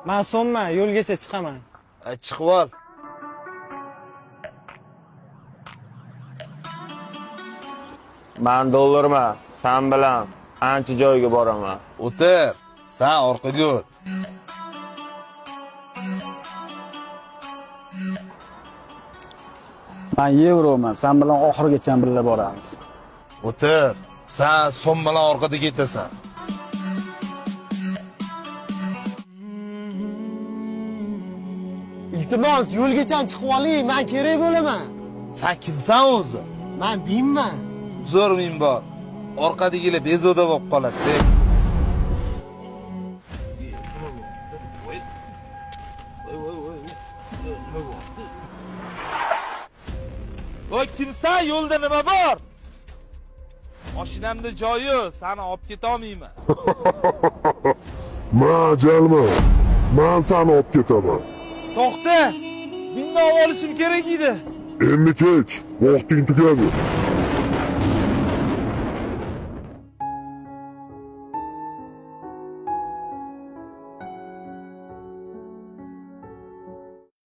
Men so'mman, yo'lgacha chiqaman. Chiqib ol. Men dollarman, sen bilan ancha joyga boraman. O'tir, sen orqaga o't. Men yevroman, sen bilan oxirigacha birga boramiz. O'tir, sen so'm bilan orqada ketasan. Iltimos, yo'lgacha chiqib oling, men kerak bo'laman. Sen kimsan o'zi? Men dinman. Zo'r min bor. Orqadagilar bezovta bo'lib qoladi. Voy, kimsan? Yo'lda nima bor? Mashinamda joyi, seni olib keta olmayman. Ma jalma. Men seni olib ketaman. To'xta! Minni olib olishim kerak edi. Endi kech, vaqting tugadi.